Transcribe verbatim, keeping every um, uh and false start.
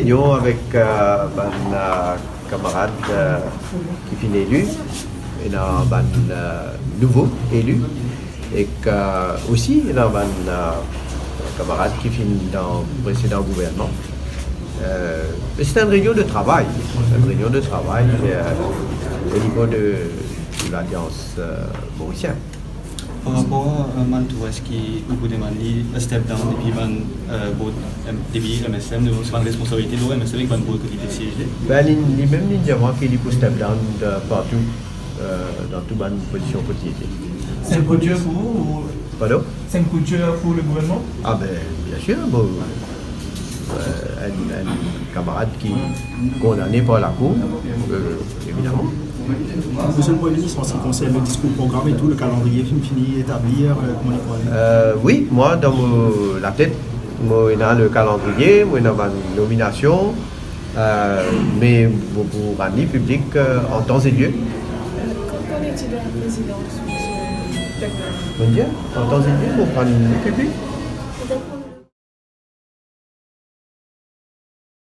Reunion avek, euh, bann, euh, kamarad, euh, ki finn eli, ena bann, euh, nouvo eli, ek, euh, osi ena bann, euh, kamarad ki finn dan presedan gouvernman. Euh, e se enn reunion de travay, enn reunion de travay, euh, o nivo de, de Lalians, euh, Morisien. Par rapor a, euh, bann tou, eski ou pou demann li step down depi bann, euh, board, M-, depi M S M, depi bann responsabilite lor M S M ek bann board ki li pe sieze? Ben, li, li mem li dir mwa ki li pou step down, euh, partou, euh, dan tou bann pozision kot li ete. C'est un coup de jeu pour vous ou... Pardon? C'est un coup de jeu pour le gouvernement? Ah ben, bien sûr, bon, euh, enn, enn kamarad ki kondane par lakour, euh, evidaman. Monsieur le Premier ministre, en ce qui concerne le discours programme et tout, le calendrier finn fini établi, euh, kouma li pou ale? Euh, wi, mwa, dan mo latet, mo ena le kalandriye, mo ena bann nominasion, euh, me mo pou rann li piblik, euh, en temps et lieu. Quand en est-il de la présidence, monsieur Tecno? Mo dir, en temps et lieu, mo pou rann li piblik.